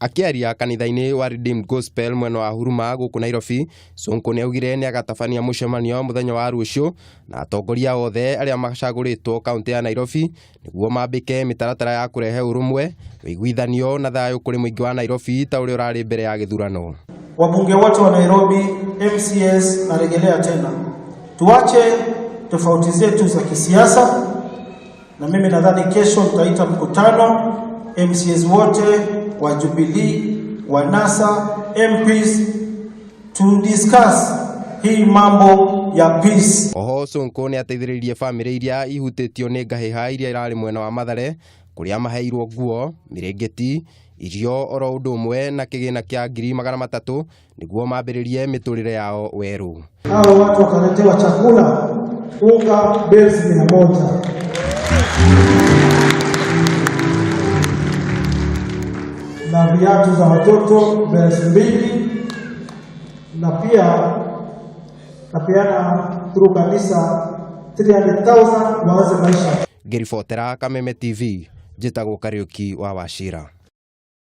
Akĩaria kanitha-inĩ wa Redeemed Gospel mwena wa Huruma gũkũ Nairobi, Sonko nĩaugire nĩagatabania mũcemanio mũthenya wa rũciũ na atongoria othe arĩa macagũrĩtwo kaũntĩ ya Nairobi nĩguo mambĩke mĩtaratara ya kũrehe ũrũmwe, ũiguithanio na thayũ kũrĩ mũingĩ wa Nairobi ta ũrĩa ũrarĩ mbere ya gĩthurano. Wabunge wote wa Nairobi, MCAs, narejelea tena, tuache tofauti zetu za kisiasa, na mimi nadhani kesho nitaita mkutano MCAs wote wa Jubilee, wa NASA, MPs to discuss hii mambo ya peace. Oho Sonko nĩ ateithĩrĩirie bamĩrĩ iria ihutĩtio nĩ ngahĩha iria irarĩ mwena wa Mathare kũrĩa maheirwo nguo, mĩrĩngĩti, irio oro ũndũ ũmwe na kĩgĩna kĩa 300,000 nĩguo mambĩrĩrie mĩtũrĩre yao werũ. Hao watu wakaletewa chakula, unga bales 100. Na viatu za watoto bales 2, na pia napeana through kanisa 300,000 waanze maisha. Ngĩribotera Kameme TV, njĩtagwo Kariũki wa Wachira.